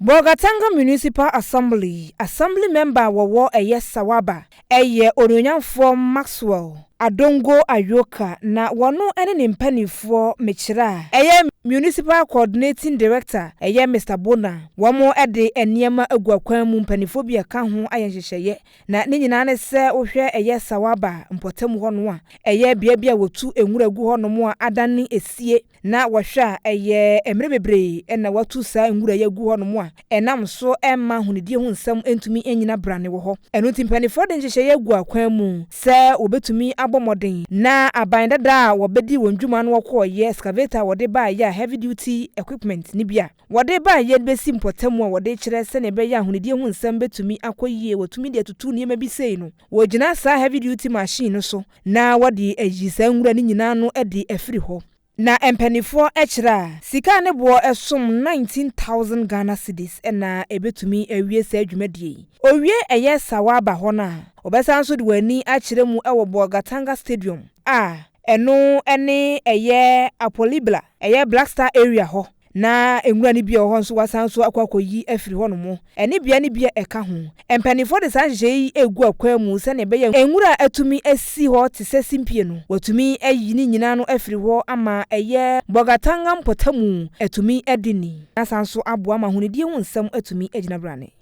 Bolgatanga Municipal Assembly, Assembly Member a wɔwɔ ɛyɛ Sawaba ɛyɛ Onuonyamfoɔ Maxwell Adongo Ayoka na wɔno ne ne mpanimfoɔ mekyerɛ a ɛyɛ Municipal Coordinating Director ɛyɛ Mister Bona, wɔn de nneɛma agu akwan mu, mpanimfoɔ bi a ɛka ho ayɛ nhyehyɛeɛ. Na ne nyinaa ne sɛ wohwɛ ɛyɛ Sawaba mpɔtam hɔ no a, ɛyɛ bea bi a wɔtu nwura gu hɔnom a adane esie. Na wɔhwɛ a, ɛyɛ mmerɛ bebree na wɔatu saa nwura yi agu hɔnom a ɛnam so mma ahonidie ho nsɛm ntumi nnyina brane wɔ hɔ. Ɛno nti mpanimfoɔ de nhyehyɛeɛ agu akwan mu sɛ wɔbɛtumi abɔ mmɔden na aban dada a wɔbɛdi wɔn dwuma no wɔkɔɔyɛ excavator a wɔde baeɛ a heavy duty equipment no bi a wɔde baeɛ no bɛsi mpɔtam a wɔde kyerɛ sɛdeɛ ɛbɛyɛ a ahonidie ho nsɛm bɛtumi akɔ yie. Wɔtumi de atutu nneɛma bi sei no, wɔgyina saa heavy duty machine no so na wɔde ayi saa nwura no nyinaa no de afiri hɔ. Na mpanimfoɔ kyerɛ a, sika a ne boɔ som 19,000 Ghana cedis na ɛbɛtumi awie saa dwumadie yi. Owie ɛyɛ Sawaba hɔ no a, wɔbɛsan nso de wɔn ani akyerɛ mu wɔ Bolgatanga Stadium a ɛno ne ɛyɛ Apolibla, ɛyɛ Black Star area hɔ, na nwura no bi a ɛwɔ hɔ nso wɔasan nso akɔ akɔyi afiri hɔnom, ɛne bea no bi a ɛka ho. Mpanimfoɔ de saa nhyehyɛeɛ yi regu akwan mu sɛdeɛ ɛbɛyɛ a nwura a atumi asi hɔ te sɛ simpie no, wɔatumi ayi ne nyinaa no afiri hɔ ama ɛyɛ Bolgatanga mpɔtamu atumi adi ni, na asan nso aboa ma ahonidie ho nsɛm atumi agyina brane.